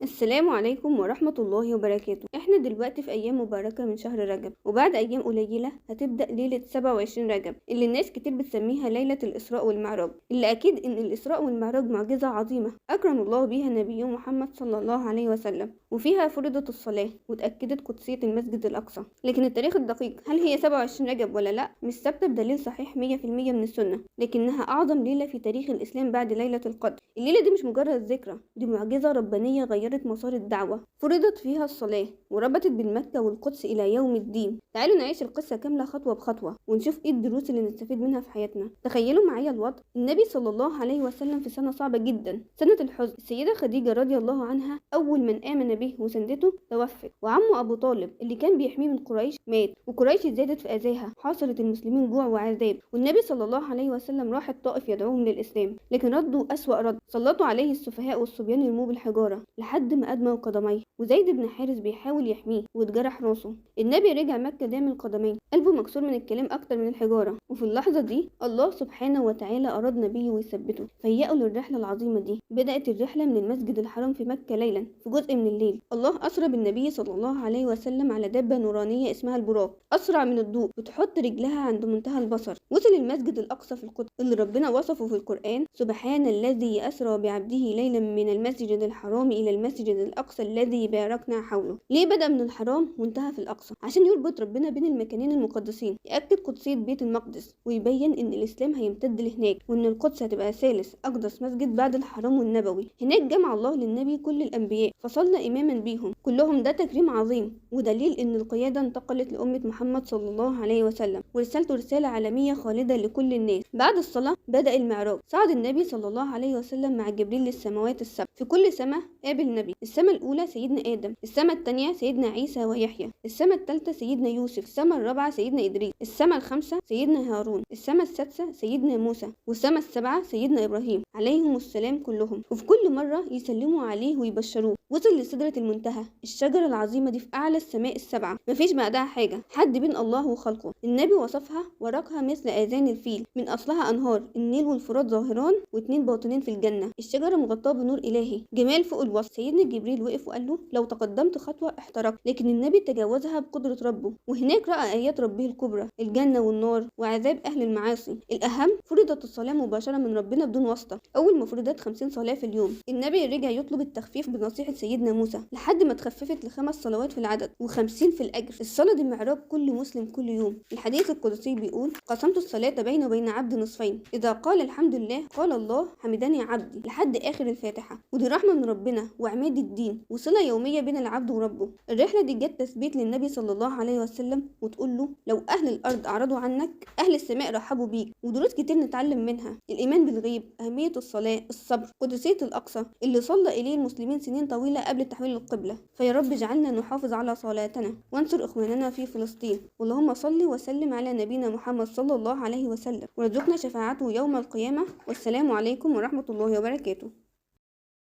السلام عليكم ورحمة الله وبركاته. احنا دلوقتي في ايام مباركة من شهر رجب، وبعد ايام قليلة هتبدأ ليلة 27 رجب اللي الناس كتير بتسميها ليلة الاسراء والمعراج، اللي اكيد ان الاسراء والمعراج معجزة عظيمة اكرم الله بيها نبيه محمد صلى الله عليه وسلم، وفيها فرضت الصلاة وتأكدت قدسية المسجد الاقصى. لكن التاريخ الدقيق هل هي 27 رجب ولا لا مش ثابتة بدليل صحيح 100% من السنة، لكنها اعظم ليلة في تاريخ الاسلام بعد ليلة القدر. الليلة دي مش مجرد ذكرى، دي معجزة ربانية غيرت مسار الدعوة، فرضت فيها الصلاة وربطت بين مكة والقدس إلى يوم الدين. تعالوا نعيش القصة كاملة خطوة بخطوة ونشوف إيه الدروس اللي نستفيد منها في حياتنا. تخيلوا معايا الوضع، النبي صلى الله عليه وسلم في سنة صعبة جدا، سنة الحزن. السيدة خديجة رضي الله عنها أول من آمن به وسندته توفت، وعمه أبو طالب اللي كان بيحميه من قريش مات، وقريش زادت في أذاها، حاصرت المسلمين جوع وعذاب. والنبي صلى الله عليه وسلم راح الطائف يدعوهم للإسلام، لكن ردوا أسوأ رد، سلطوا عليه السفهاء والصبيان يرموه بالحجارة لحد ما أدموا قدميه، وزيد بن حارث بيحاول يحميه واتجرح راسه. النبي رجع مكة دام القدمين، قلبه مكسور من الكلام أكتر من الحجارة. وفي اللحظة دي الله سبحانه وتعالى أراد نبيه ويثبته، فهيئه للرحلة العظيمة دي. بدأت الرحلة من المسجد الحرام في مكة ليلا في جزء من الليل. الله أسرى بالنبي صلى الله عليه وسلم على دابة نورانية اسمها البراق، أسرع من الضوء، بتحط رجلها عند منتهى البصر. وصل المسجد الأقصى في القدس اللي ربنا وصفه في القرآن: سبحان الذي أسرى بعبده ليلا من المسجد الحرام إلى المسجد الأقصى الذي باركنا حوله. ليه بدأ من الحرام وانتهى في الأقصى؟ عشان يربط ربنا بين المكانين المقدسين، يأكد قدسية بيت المقدس، ويبين إن الإسلام هيمتد لهناك، وإن القدس هتبقى ثالث أقدس مسجد بعد الحرام والنبوي. هناك جمع الله للنبي كل الأنبياء فصلى إماما بيهم كلهم. ده تكريم عظيم ودليل إن القيادة انتقلت لأمة محمد صلى الله عليه وسلم، ورسالته رسالة عالمية خالدة لكل الناس. بعد الصلاة بدأ المعراج. صعد النبي صلى الله عليه وسلم مع جبريل للسماوات السبع. في كل سماء قابل نبي. السماء الأولى سيدنا آدم، السماء الثانية سيدنا عيسى ويحيى، السماء الثالثة سيدنا يوسف، السماء الرابعة سيدنا إدريس، السماء الخامسة سيدنا هارون، السماء السادسة سيدنا موسى، والسماء السابعة سيدنا إبراهيم عليهم السلام كلهم. وفي كل مرة يسلموا عليه ويبشروه. وصل لسدرة المنتهى، الشجرة العظيمة دي في أعلى السماء السبعة، مفيش بعدها حاجة، حد بين الله وخلقه. النبي وصفها ورقها مثل آذان الفيل، من أصلها أنهار النيل والفرات ظاهران، واتنين باطنين في الجنة. الشجرة مغطاة بنور إلهي، جمال فوق الوصف. سيدنا جبريل وقف وقال له لو تقدمت خطوة احترقت، لكن النبي تجاوزها بقدرة ربه. وهناك رأى آيات ربه الكبرى، الجنة والنار وعذاب أهل المعاصي. الأهم فرضت الصلاة مباشرة من ربنا بدون واسطة، أول ما فرضت 50 صلاة في اليوم. النبي رجع يطلب التخفيف بنصيحة سيدنا موسى لحد ما اتخففت ل5 صلوات في العدد و50 في الأجر. الصلاة دي معراج كل مسلم كل يوم. الحديث القدسي بيقول: قسمت الصلاة بيني وبين عبدي نصفين، إذا قال الحمد لله قال الله حمدني عبدي، لحد آخر الفاتحة. ودي رحمة من ربنا وعماد الدين، وصلة يومية بين العبد وربه. الرحلة دي جت تثبيت للنبي صلى الله عليه وسلم، وتقول له لو أهل الأرض أعرضوا عنك أهل السماء رحبوا بيك. ودروس كتير نتعلم منها: الإيمان بالغيب، أهمية الصلاة، الصبر، قدسية الأقصى اللي صلى إليه المسلمين سنين طويلة قبل تحويل القبلة. فيا رب اجعلنا نحافظ على صلاتنا وانصر إخواننا في فلسطين، واللهم صل وسلم على نبينا محمد صلى الله عليه وسلم، وارزقنا شفاعته يوم القيامة. والسلام عليكم ورحمة الله وبركاته.